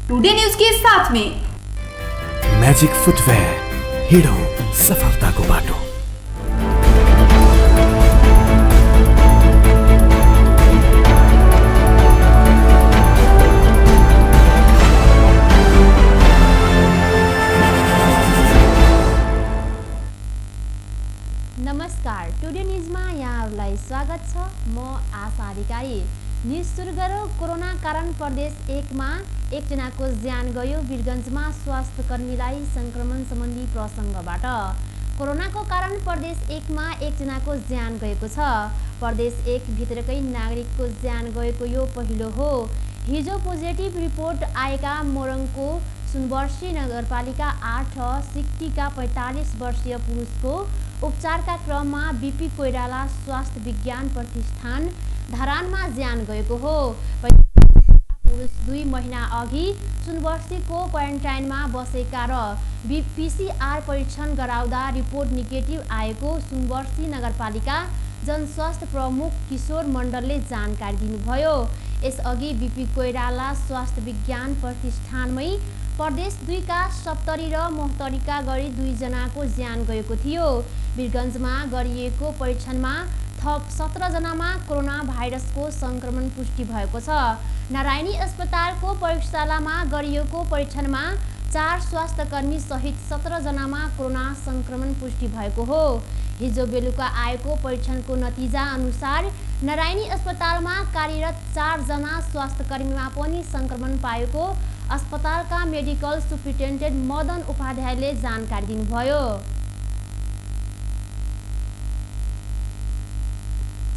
Today news के साथ में मैजिक फुटवेयर, हिडो सफलताको बाटो। नमस्कार, टुडे न्यूजमा यहाँहरूलाई स्वागत छ। म आशा अधिकारी। न्यूज सुरु गरौँ। कोरोना कारण प्रदेश 1 मा एकजनाको ज्यान गयो। वीरगञ्जमा स्वास्थ्य कर्मीलाई संक्रमण सम्बन्धी प्रसङ्गबाट। कोरोनाको कारण प्रदेश 1 मा एकजनाको ज्यान गएको छ। प्रदेश 1 भित्रकै नागरिकको ज्यान गएको यो पहिलो हो। हिजो पोजिटिभ रिपोर्ट आएका मोरङको सुनवर्सी नगरपालिका 8 सिक्टीका 45 वर्षीय पुरुषको उपचारका क्रममा बीपी कोइराला स्वास्थ्य विज्ञान प्रतिष्ठान धरानमा ज्यान गएको हो। पुरुष 2 महिना अघि सुनवर्सीको क्वारेन्टाइनमा बसेका र पीसीआर परीक्षण गराउँदा रिपोर्ट नेगेटिभ आएको सुनवर्सी नगरपालिका जनस्वास्थ्य प्रमुख किशोर मण्डलले जानकारी दिनुभयो। यसअघि बीपी कोइराला स्वास्थ्य विज्ञान प्रतिष्ठानमै प्रदेश 2 का 70 र 69 गरी 2 जनाको ज्यान गएको थियो। वीरगञ्जमा गरिएको परीक्षणमा थप 17 जनामा कोरोना भाइरसको संक्रमण पुष्टि भएको छ। नारायणी अस्पतालको प्रयोगशालामा गरिएको परीक्षणमा 4 स्वास्थ्यकर्मी सहित 17 जनामा कोरोना संक्रमण पुष्टि भएको हो। हिजो बेलुका आएको परीक्षणको नतिजा अनुसार नारायणी अस्पतालमा कार्यरत 4 जना स्वास्थ्यकर्मीमा पनि संक्रमण पाएको अस्पतालका मेडिकल सुप्रिन्टेन्डेन्ट मदन उपाध्यायले जानकारी दिनुभयो।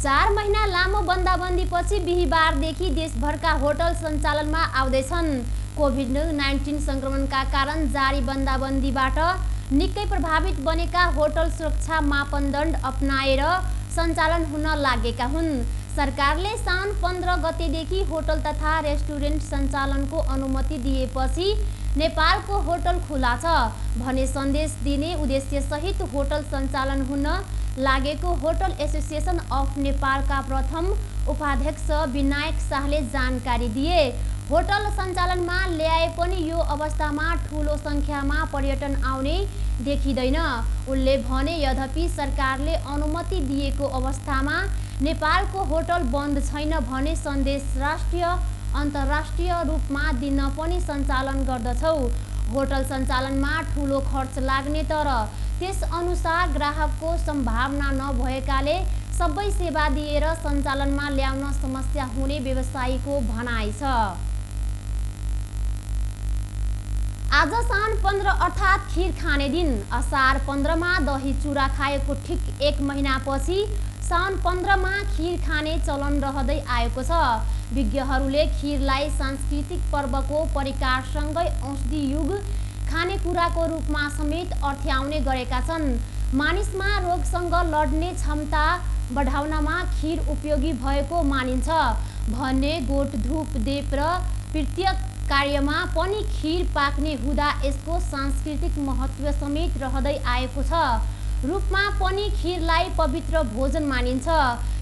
4 महिना लामो बन्दाबन्दीपछि बिहीबारदेखि देशभरका होटल सञ्चालनमा आउँदैछन्। कोभिड-19 संक्रमणका कारण जारी बन्दाबन्दीबाट निकै प्रभावित बनेका होटल सुरक्षा मापदण्ड अपनाएर सञ्चालन हुन लागेका हुन्। सरकारले साउन 15 गतेदेखि होटल तथा रेस्टुरेन्ट सञ्चालनको अनुमति दिएपछि नेपालको होटल खुला छ भने सन्देश दिने उद्देश्यसहित होटल सञ्चालन हुन लागेको होटल एसोसिएसन अफ नेपालका प्रथम उपाध्यक्ष विनायक शाहले जानकारी दिए। होटल सञ्चालनमा ल्याए पनि यो अवस्थामा ठूलो सङ्ख्यामा पर्यटन आउने देखिँदैन। उनले भने यद्यपि सरकारले अनुमति दिएको अवस्थामा नेपालको होटल बन्द छैन भने सन्देश राष्ट्रिय अन्तर्राष्ट्रिय रूपमा दिन पनि सञ्चालन गर्दछौ। होटल सञ्चालनमा ठूलो खर्च लाग्ने तर त्यस अनुसार ग्राहकको सम्भावना नभएकाले सबै सेवा दिएर सञ्चालनमा ल्याउन समस्या हुने व्यवसायीको भनाइ छ। आज साउन 15 अर्थात् खीर खाने दिन। असार 15 मा दही चुरा खाएको ठिक 1 महिनापछि साउन 15 मा खीर खाने चलन रहँदै आएको छ। विज्ञहरूले खीरलाई सांस्कृतिक पर्वको परिकारसँगै औषधि युग खानेकुराको रूपमा समेत अर्थ्याउने गरेका छन्। मानिसमा रोगसँग लड्ने क्षमता बढाउनमा खीर उपयोगी भएको मानिन्छ भने गोठ धूप देव र पितृ कार्यमा पनि खीर पाक्ने हुँदा यसको सांस्कृतिक महत्त्व समेत रहँदै आएको छ। रूपमा पनि खीरलाई पवित्र भोजन मानिन्छ।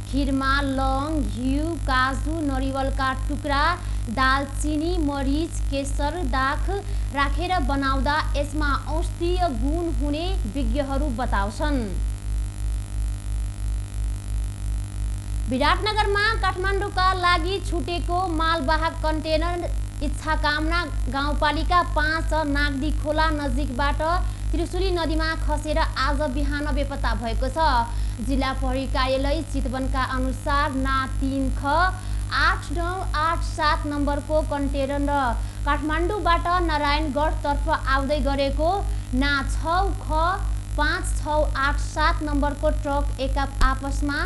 खीरमा लौंग, घिउ, काजु, नरिवलका टुक्रा, दालचिनी, मरिच, केसर, दाख राखेर बनाउँदा यसमा औषधीय गुण हुने विज्ञहरू बताउँछन्। विराटनगरमा काठमाडौँका लागि छुटेको मालवाहक कन्टेनर इच्छाकामना गाउँपालिका 5 नागदी खोला नजिकबाट त्रिशुली नदीमा खसेर आज बिहान बेपत्ता भएको छ। जिल्ला प्रहरी कार्यालय चितवनका अनुसार ना 3 ख 8987 नम्बरको कन्टेनर र काठमाडौँबाट नारायणगढतर्फ आउँदै गरेको ना 6 ख 5687 नम्बरको ट्रक एक आपसमा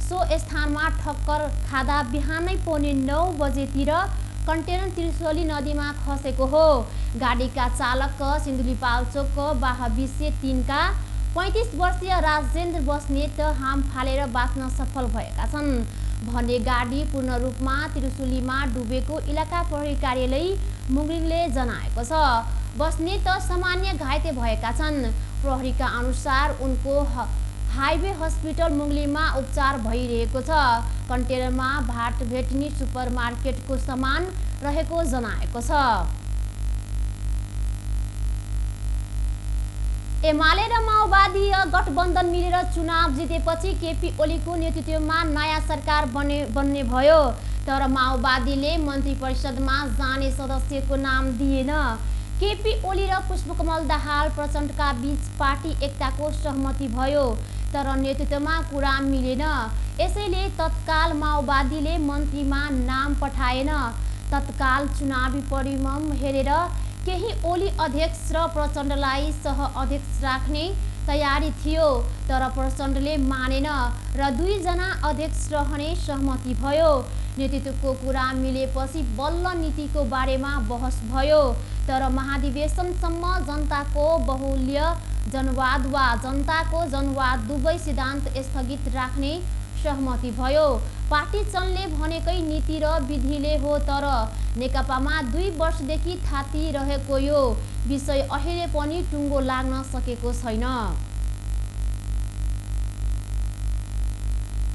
सो स्थानमा ठक्कर खाँदा बिहानै पौने 9 बजेतिर कन्टेनर त्रिशुली नदीमा खसेको हो। गाडीका चालक सिन्धुलीपाल्चोक बाहविसे 3 का 35 वर्षीय राजेन्द्र बस्नेत हाम फालेर बाँच्न सफल भएका छन् भने गाडी पूर्ण रूपमा त्रिशुलीमा डुबेको इलाका प्रहरी कार्यालय मुंगलिङले जनाएको छ। बस्नेत सामान्य घाइते भएका छन्। प्रहरीका अनुसार उनको हाइवे हस्पिटल मुंगलीमा उपचार भइरहेको छ। कन्टेनरमा भाट भेटनी सुपरमार्केटको सामान रहेको जनाएको छ। एमाले र माओवादी गठबन्धन मिलेर चुनाव जितेपछि केपी ओलीको नेतृत्वमा नयाँ सरकार बन्ने भयो। तर माओवादीले मन्त्री परिषदमा जाने सदस्यको नाम दिएन। केपी ओली र पुष्पकमल दाहाल प्रचण्डका बीच पार्टी एकताको सहमति भयो, तर नेतृत्वमा कुरा मिलेन। यसैले तत्काल माओवादीले मन्त्रीमा नाम पठाएन। तत्काल चुनावी परिणाम हेरेर केही ओली अध्यक्ष र प्रचण्डलाई सह अध्यक्ष राख्ने तयारी थियो, तर प्रचण्डले मानेन र 2 जना अध्यक्ष रहने सहमति भयो। नेतृत्वको कुरा मिलेपछि बल्ल नीतिको बारेमा बहस भयो, तर महाधिवेशनसम्म जनताको बहुल्य जनवाद वा जनताको जनवाद दुवै सिद्धान्त स्थगित राख्ने सहमति भयो। पार्टी चल्ने भनेकै नीति र विधिले हो, तर नेकपामा 2 वर्षदेखि थाती रहेको यो विषय अहिले पनि टुङ्गो लाग्न सकेको छैन।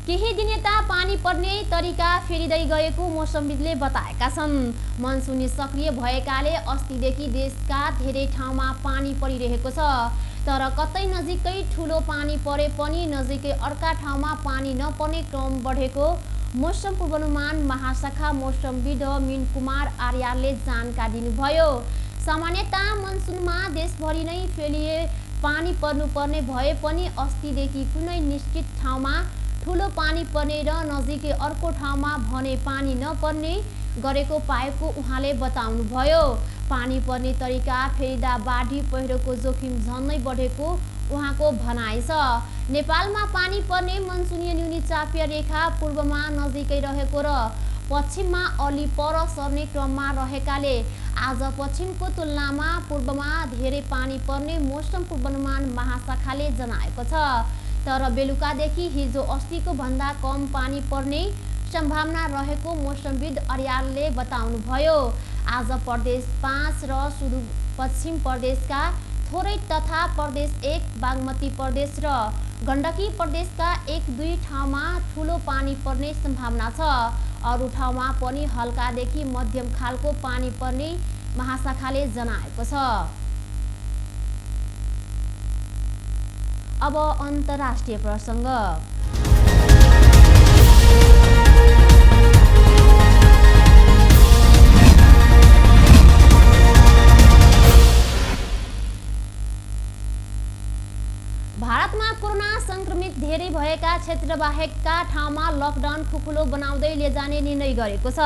केही दिन यता पानी पर्ने तरिका फेरिँदै गएको मौसमविदले बताएका छन्। मनसुनी सक्रिय भएकाले अस्तिदेखि देशका धेरै ठाउँमा पानी परिरहेको छ, तर कतै नजिकै ठुलो पानी परे पनि नजिकै अर्का ठाउँमा पानी नपर्ने क्रम बढेको मौसम पूर्वानुमान महाशाखा मौसमविद मीन कुमार आर्यालले जानकारी दिनुभयो। सामान्यतः मनसुनमा देशभरि नै फेलिए पानी पर्नुपर्ने भए पनि अस्तिदेखि कुनै निश्चित ठाउँमा ठुलो पानी पर्ने र नजिकै अर्को ठाउँमा भने पानी नपर्ने गरेको पाएको उहाँले बताउनुभयो। पानी पर्ने तरिका फेरिँदा बाढी पहिरोको जोखिम झनै बढेको उहाँको भनाइ छ। नेपालमा पानी पर्ने मनसुनी न्यूनचापीय रेखा पूर्वमा नजिकै रहेको र पश्चिममा अलि पर सर्ने क्रममा रहेकाले आज पश्चिमको तुलनामा पूर्वमा धेरै पानी पर्ने मौसम पूर्वानुमान महाशाखाले जनाएको छ। तर बेलुकादेखि हिजो अस्तिको भन्दा कम पानी पर्ने सम्भावना रहेको मौसमविद अर्यालले बताउनुभयो। आज प्रदेश 5 र सुदूरपश्चिम प्रदेशका थोरै तथा प्रदेश 1 बागमती प्रदेश र गण्डकी प्रदेशका 1-2 ठाउँमा ठुलो पानी पर्ने सम्भावना छ। अरू ठाउँमा पनि हल्कादेखि मध्यम खालको पानी पर्ने महाशाखाले जनाएको छ। अब अन्तर्राष्ट्रिय प्रसङ्ग। भारतमा कोरोना संक्रमित धेरै भएका क्षेत्र बाहेकका ठाउँमा लकडाउन खुकुलो बनाउँदै लैजाने निर्णय गरेको छ।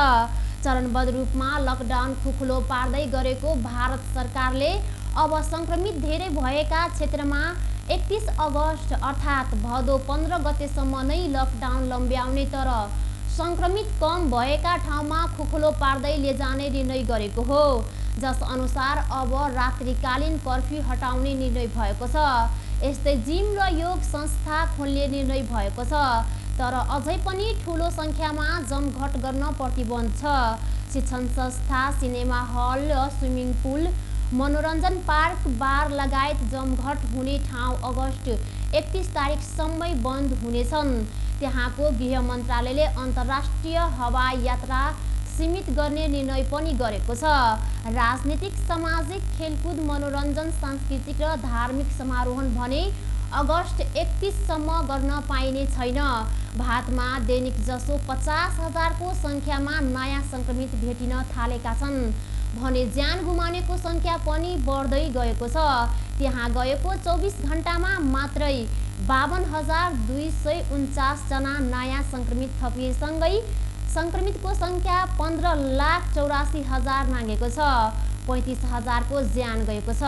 चरणबद्ध रूपमा लकडाउन खुकुलो पार्दै गरेको भारत सरकारले अब संक्रमित धेरै भएका क्षेत्रमा 31 अगस्त अर्थात् भदौ 15 गतेसम्म नै लकडाउन लम्ब्याउने, तर संक्रमित कम भएका ठाउँमा खुकुलो पार्दै लैजाने निर्णय गरेको हो, जस अनुसार अब रात्रिकालीन कर्फ्यू हटाउने निर्णय भएको छ। यस्तै जिम र योग संस्था खोल्ने निर्णय भएको छ, तर अझै पनि ठुलो सङ्ख्यामा जमघट गर्न प्रतिबन्ध छ। शिक्षण संस्था, सिनेमा हल, स्विमिङ पुल, मनोरञ्जन पार्क, बार लगायत जमघट हुने ठाउँ अगस्त 31 तारिकसम्मै बन्द हुनेछन्। त्यहाँको गृह मन्त्रालयले अन्तर्राष्ट्रिय हवाई यात्रा सीमित गर्ने निर्णय पनि गरेको छ। राजनीतिक, सामाजिक, खेलकुद, मनोरञ्जन, सांस्कृतिक र धार्मिक समारोह भने अगस्त 31 सम्म गर्न पाइने छैन। भारतमा दैनिक जसो 50,000को सङ्ख्यामा नयाँ सङ्क्रमित भेटिन थालेका छन् भने ज्यान गुमाउनेको सङ्ख्या पनि बढ्दै गएको छ। त्यहाँ गएको 24 घण्टामा मात्रै 52,249 जना नयाँ सङ्क्रमित थपिएसँगै सङ्क्रमितको सङ्ख्या 15,84,000 नाघेको छ। 35,000को ज्यान गएको छ।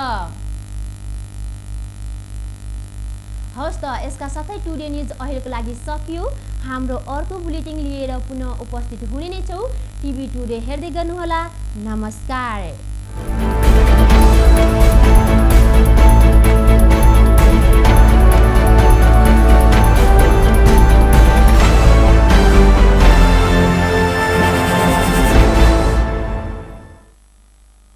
हवस् त यसका साथै टुडे न्युज अहिलेको लागि सकियो। हाम्रो अर्को बुलेटिन लिएर पुनः उपस्थित हुने नै छौँ। टिभी टुडे हेर्दै गर्नुहोला। नमस्कार।